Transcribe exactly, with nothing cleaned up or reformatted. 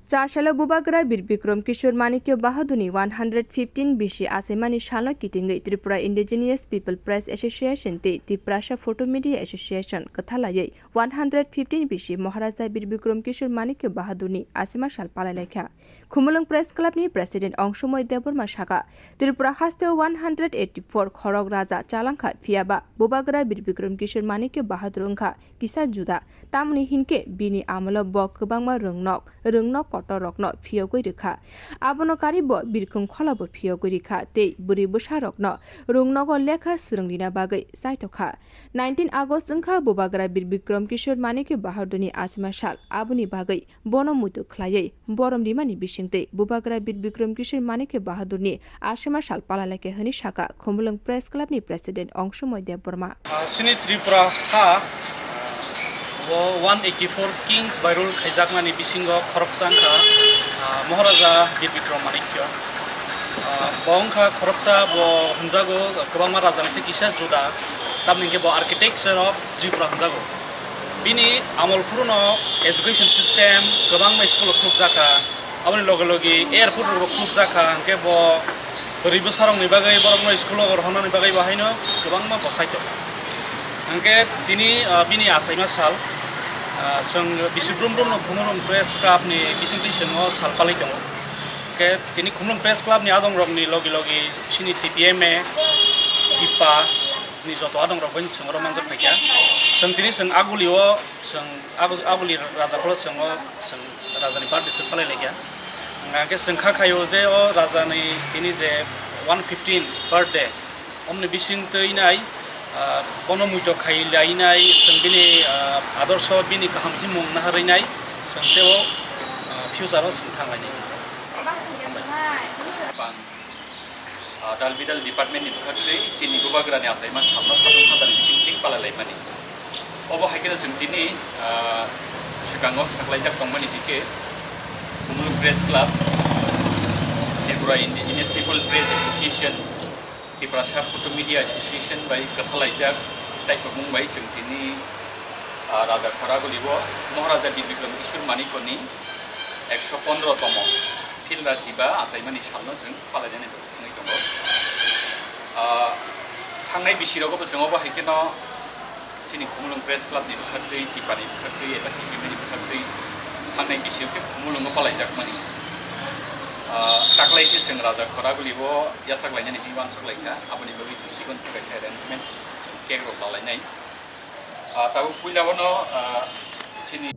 Chasalo Bubagra Bir Bikram Kishore Manikya Bahadurni one hundred fifteen bisi achaimani salno kitingwi Tripura Indigenous People Press Association tei Tiprasa Photo Media Association kwthalaiwi one hundred fifteen bisi Maharaja Bir Bikram Kishore Manikya Bahadurni achaima sal palailaikha. Khumulwng Press Clubni President Ongsumoy Debbarma sakha, Tripura hasteo one hundred eighty-four khorok raja chalangkha, phiyaba Bubagra Bir Bikram Kishore Manikya Bahadur wngkha kisa juda, tamoni hinkhe bini amolo bo kwbangma rwngnok, rwngnok kotorrokno phiyogwi rwkha. Abono karwi bo birkhwng kholabo phiyogwi rikha tei bwrwi bwsarokno rwngnogo lekha swrwng rina bagwi chaitokha. Nineteen August wngkha Bubagra Bir Bikram Kishore Manikya Bahadurni achaima sal, aboni bagwi bono muitu khlaiwi borom rimani bisingtwi Bubagra Bir Bikram Kishore Manikya Bahadurni achaima sal palalaikha hwnwi sakha Khumulwng Press Clubni President Ongsumoy Debbarma. Ah, chini Tripura ha, ah, o one eighty-four Kings by rule khaijakmani bisingo khoroksa wngkha, ah, Maharaja Bir Bikram Manikya. Ah, bo wngkha khoroksa, bo hwnjago kwbangma rajani se kisa juda, tamni hwnkhe bo architecture of Tripura hwnjago. Bini amol phuruno education system kwbangma school o khulukjakha, aboni loge loge airport rokbo khulukjakha, hwnkhe bo bwrwi bwsarokni bagwi borokno school o rohornani bagwi bo haino kwbangma bwsai tongo. Hwnkhe tini, ah, bini achaima sal, ah, chwng bisi brum brumno Khumulwng Press Clubni bisingtwi chwng o sal palwi tongo. Hwnkhe tini Khumulwng Press Clubni adongrokni logi logi chini T P M A, TIPA ni joto adongrok bai chwng oro manjak phaikha. Chwng tini chwng agulio chwng agu-, aguli rajakholo chwng o chwng rajani birthday chwng palailaikha. Hwnkhe chwng kha khaio je o rajani tini je one fifteen birthday, omni bising twi nai, ah, bono muitok khai lai nai, chwng bini, ah, adorsho, bini kaham himung naharwi nai, chwng tei o, ah, future o chwng thang lainai. Bang, ah, dal bidal department ni bwkhaktwi chini Bubagrani achaima salno satung phatar bising twi palai laimani. Obo hai kheno chwng tini, ah, swkango saklaijak tongmani hwnkhe Khumulwng Press Club, Tripura Indigenous People Press Association, Tiprasa Photo Media Association bai kwthalaijak chaithokmung bai chwng tini, ah, Raja Khoraguli o Maharaja Bir Bikram Kishore Manikya ni ekso pondro tomo phil rachiba achaimani salno chwng palainani wngwi tongo. Ah, thangnai bisirogo bo chwng obo hai kheno chini Khumulwng Press Club ni bwkhaktwi, TIPA ni bwkhaktwi eba T P M ni bwkhaktwi thangnai bisio khe Khumulwngo palaijakmani. Ah, taklai khe chwng Raja Khoraguli o yachak lainani hwnwi uansuk lai kha, aboni bagwi chwng chikon chwng kaisa arrangement chwng cake rok lalainai. Ah, tabuk puila bono, ah, chini